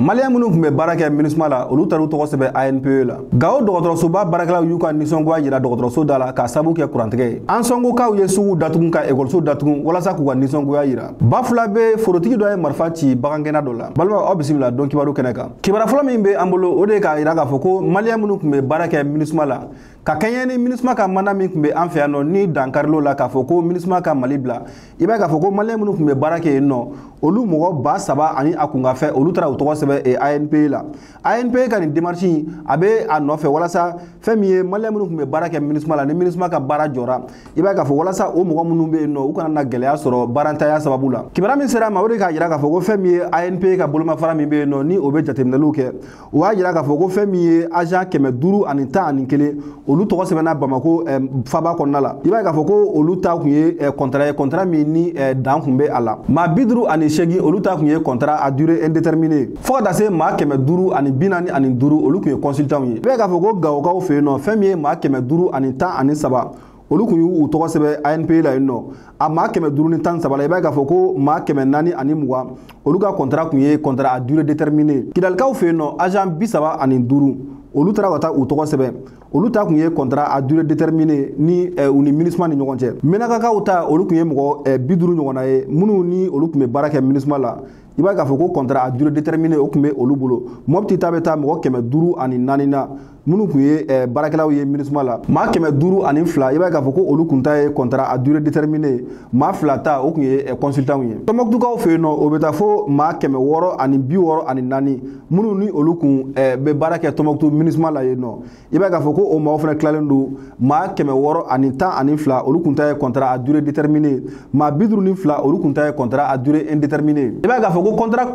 Malien minnu tun bɛ baara kɛ MINUSMA la, olu taar'u tɔgɔ sɛbɛn ANPE la. Gawo dɔgɔtɔrɔsoba baarakɛlaw y'u ka nisɔngoya jira dɔgɔtɔrɔso da la k'a sabu kɛ kurantigɛ ye. Ansɔngokaw ye sugu datugu ka ekɔliso datugu walasa k'u ka nisɔngoya jira. Bafulabe forotigi dɔ ye marifa ci bagangɛnna dɔ la. Balimaw, aw bisimila don kibaru kɛnɛ kan. Kibaruya fɔlɔ min bɛ an bolo, o de ye k'a jira k'a fɔ ko Malien minnu tun bɛ baara kɛ MINUSMA la, ka kɛɲɛ ni MINUSMA ka mandat min tun bɛ an fɛ yan nɔ, ni dankaril'o la k'a fɔ ko MINUSMA ka Mali bila, i b'a ye k'a fɔ ko Malien minnu tun bɛ baara kɛ yen nɔ, olu mɔgɔ 3000 ani a kunkanfɛ, olu taara u tɔgɔ sɛbɛn ANPE la. ANPE ka nin démarche in, a bɛ a nɔfɛ walasa fɛn min ye Malien minnu tun bɛ baara kɛ MINUSMA la, ni MINUSMA ka baara jɔra, i b'a ye k'a fɔ walasa o mɔgɔ minnu bɛ yen nɔ, u kana na gɛlɛya sɔrɔ baarantanya sababu la. Kibaruya min sera a ma, o de k'a jira k'a fɔ ko fɛn min ye ANPE ka bolomafara min bɛ yen nɔ, ni o bɛ jateminɛliw kɛ, o y'a jira k'a fɔ ko fɛn min ye agent 511, olu tɔgɔ sɛbɛnna Bamako faba kɔnɔna la. I b'a ye k'a fɔ ko olu ta tun ye contrat ye, contrat min ni dan tun bɛ a la. Maa 58, olu ta tun ye contrat à durée indéterminée, fo ka taa se maa 545, olu tun ye consultant ye. I b'a ye k'a fɔ ko Gawokaw fɛ yen nɔ, fɛn min ye maa 513, olu tun y'u tɔgɔ sɛbɛn ANPE la yen nɔ. A maa 513 la, i b'a ye k'a fɔ ko maa 420, olu ka contrat tun ye contrat à durée déterminée. Kidalikaw fɛ yen nɔ, agent 35, olu taara ka taa u tɔgɔ sɛbɛn, olu ta tun ye contrat à durée déterminée ni u ni MINUSMA ni ɲɔgɔn cɛ. Menakakaw ta, olu tun ye mɔgɔ 50 ɲɔgɔnna ye minnu ni olu tun bɛ baara kɛ MINUSMA la. I b'a ye k'a fɔ ko contrat à durée déterminée, o tun bɛ olu bolo. Mopti ta bɛ taa mɔgɔ 504 na minnu tun ye baarakɛlaw ye MINUSMA la. Maa 502, i b'a ye k'a fɔ ko olu tun ta ye contrat à durée déterminée. Maa 2 ta, o tun ye consultant ye. Tɔnbɔkutukaw fɛ yen nɔ, o bɛ taa fo maa 664 minnu ni olu kun bɛ baara kɛ Tɔnbɔkutu MINUSMA la yen nɔ. I b'a ye k'a fɔ ko o maaw fana tilalen don. Maa 612, olu tun ta ye contrat à durée déterminée. Maa 52, olu tun ta ye contrat à durée indéterminée. I b'a ye k'a fɔ ko contrat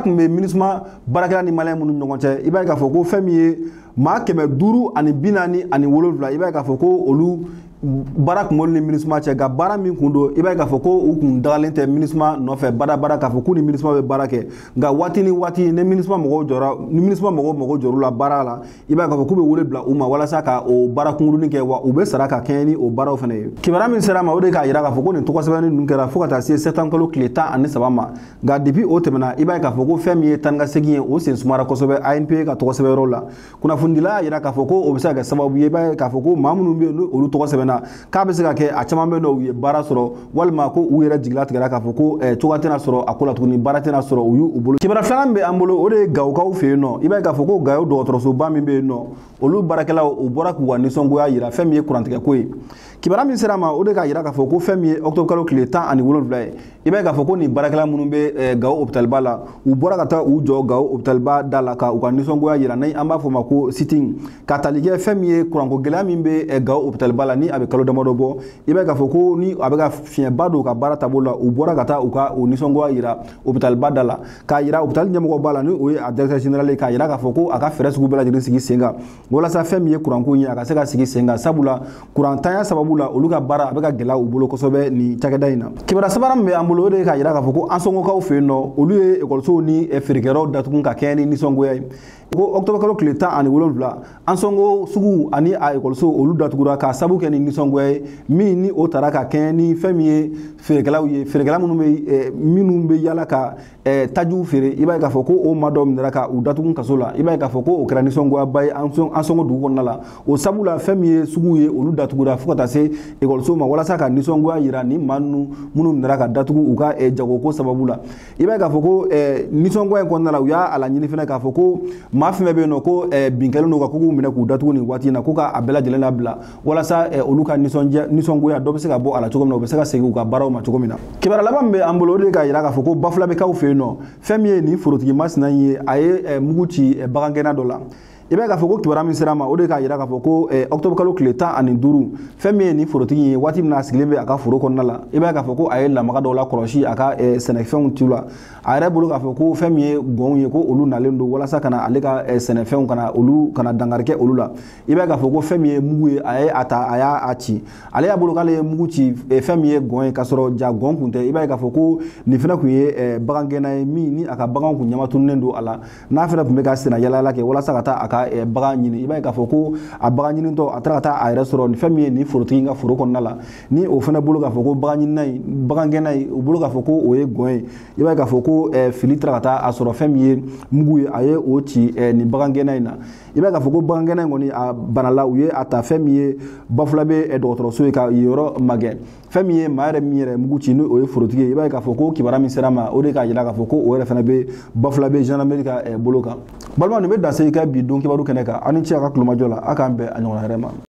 tun bɛ MINUSMA baarakɛla ni Malien minnu ni ɲɔgɔn cɛ, i b'a ye k'a fɔ ko fɛn min ye maa 547, i b'a ye k'a fɔ ko olu baara kun b'olu ni MINUSMA cɛ. Nka baara min kun don, i b'a ye k'a fɔ ko u kun dagalen tɛ MINUSMA nɔfɛ badabada k'a fɔ k'u ni MINUSMA bɛ baara kɛ. Nka waati ni waati, ni MINUSMA mɔgɔw jɔra, ni MINUSMA mɔgɔw mago jɔr'u la baara la, i b'a ye k'a fɔ k'u bɛ wele bila u ma walasa ka o baara kunkurunin kɛ, wa u bɛ sara ka kɛɲɛ ni o baaraw fana ye. Kibaruya min sera a ma, o de k'a jira k'a fɔ ko nin tɔgɔ sɛbɛnni ninnu kɛra fo ka taa se septembre kalo tile 13 ma. Nka depuis o tɛmɛna, i b'a ye k'a fɔ ko fɛn min ye taa ni ka segin ye, o sen sumara kosɛbɛ ANPE ka tɔgɔ sɛbɛnyɔrɔ la. Kunnafonidila y'a jira k'a fɔ ko o bɛ se ka kɛ sababu ye, i b'a ye k'a fɔ ko maa minnu bɛ yen, ni olu tɔgɔ sɛbɛnna, k'a bɛ se ka kɛ a caman bɛ yen nɔ, u ye baara sɔrɔ, walima ko u yɛrɛ jigila tigɛra k'a fɔ ko cogoya tɛna sɔrɔ a ko la tuguni, baara tɛna sɔrɔ u y'u bolo. Kibaruya filanan bɛ an bolo, o de ye Gawokaw fɛ yen nɔ. I b'a ye k'a fɔ ko Gawo dɔgɔtɔrɔsoba min bɛ yen nɔ, olu baarakɛlaw, u bɔra k'u ka nisɔngoya jira fɛn min ye kurantigɛko ye. Kibaruya min sera a ma, o de k'a jira k'a fɔ ko fɛn min ye octobre kalo tile 17 ye, i b'a ye k'a fɔ ko nin baarakɛla minnu bɛ Gawo hôpitalba la, u bɔra ka taa u jɔ Gawo hôpitalba da la ka u ka nisɔngoya jira, ni an b'a fɔ o ma ko sit-in, ka tali kɛ fɛn min ye kuranko gɛlɛya min bɛ Gawo hôpitalba la, ni a bɛ kalo damadɔ bɔ. I b'a ye k'a fɔ ko ni a bɛ ka fiɲɛba don u ka baara taabolo la, u bɔra ka taa u ka o nisɔngoya jira hôpitalba da la, k'a jira hôpital ɲɛmɔgɔba la, ni o ye a directeur général ye, k'a jira k'a fɔ ko a ka fɛɛrɛ sugu bɛɛ lajɛlen sigi sen kan walasa fɛn min ye kuranko ye, a ka se ka sigi sen kan, sabula kurantanya sababu la, olu ka baara a bɛ ka gɛlɛya u bolo kosɛbɛ nin cakɛda in na. Kibaruya sabanan min bɛ an bolo, o de ye k'a jira k'a fɔ ko Ansɔngokaw fɛ yen nɔ, olu ye ekɔlisow ni feerekɛyɔrɔw datugu ka kɛɲɛ ni nisɔngoya ye. Ko octobre kalo tile 17, Ansɔngo sugu ani a ekɔliso, olu datugura k'a sabu kɛ ni nisɔngoya ye min ni o taara ka kɛɲɛ ni fɛn min ye feerekɛlaw ye, feerekɛla minnu bɛ yala ka tajiw feere. I b'a ye k'a fɔ ko o maa dɔw minɛra ka u datugu kaso la. I b'a ye k'a fɔ ko o kɛra nisɔngoyaba ye Ansɔngo dugu kɔnɔna la. O sabu la, fɛn min ye sugu ye, olu datugura fo ka taa se ekɔliso ma walasa ka nisɔngoya yira ni maa ninnu minnu minɛra ka datugu u ka jagoko sababu la. I b'a ye k'a fɔ ko nisɔngoya in kɔnɔna la, u y'a laɲini fana k'a fɔ ko maa fɛn fɛn bɛ yen nɔ ko bin kɛlen don ka k'u minɛ k'u datugu nin waati in na, ko ka a bɛɛ lajɛlen labila walasa olu ka nisɔngoya dɔ bɛ se ka bɔ a la cogo min na, u bɛ se ka segin u ka baaraw ma cogo min na. Kibaruya laban min bɛ an bolo, o de ye k'a jira k'a fɔ ko Bafulabɛkaw fɛ yen nɔ, fɛn min ye nin forotigi masina in ye, a ye mugu ci bagangɛnna dɔ la. I b'a ye k'a fɔ ko kibaruya min sera a ma, o de k'a jira k'a fɔ ko octobre kalo tile 15, fɛn min ye nin forotigi ye, waati min na a sigilen bɛ a ka foro kɔnɔna la, i b'a ye k'a fɔ ko a ye lamaga dɔw la kɔlɔsi a ka sɛnɛfɛnw tu la. A yɛrɛ bolo k'a fɔ ko fɛn min ye gɔnw ye, ko olu nalen don walasa ka na ale ka sɛnɛfɛnw kana olu kana dankari kɛ olu la. I b'a ye k'a fɔ ko fɛn min ye mugu ye, a ye a ta, a y'a ci. Ale y'a bolo k'ale ye mugu ci fɛn min ye gɔn ye, k'a sɔrɔ ja gɔn kun tɛ. I b'a ye k'a fɔ ko nin fana kun ye bagangɛnna ye min ni a ka baganw kun ɲamatununen don a la, n'a fana tun bɛ ka senna yaala yaala kɛ walasa ka taa a ka ka bagan ɲini. I b'a ye k'a fɔ ko a bagan ɲinitɔ a taara ka taa a yɛrɛ sɔrɔ nin fɛn min ye nin forotigi in ka foro kɔnɔna la, ni o fana bolo k'a fɔ ko bagan ɲinina in, bagangɛnna in, u bolo k'a fɔ ko o ye gɔn ye. I b'a ye k'a fɔ ko fili taara ka taa a sɔrɔ fɛn min ye mugu ye, a ye o ci nin bagangɛnna in na. I b'a ye k'a fɔ ko bagangɛnna in kɔni a banala, u ye a ta fɛn min ye Bafulabe dɔgɔtɔrɔso ye ka yen yɔrɔ magɛn. Fɛn min ye maa yɛrɛ min yɛrɛ mugu ci, ni o ye forotigi ye, i b'a ye k'a fɔ ko kibaruya min sera ma, o de k'a jira k'a fɔ ko o yɛrɛ fana bɛ Bafulabe gendarmerie ka bolo kan. Balima, nin bɛ dan se i ka bi don kibaru kɛnɛ kan. Aw ni ce a ka kulomajɔ la, a k'an bɛn a ɲɔgɔnna wɛrɛ ma.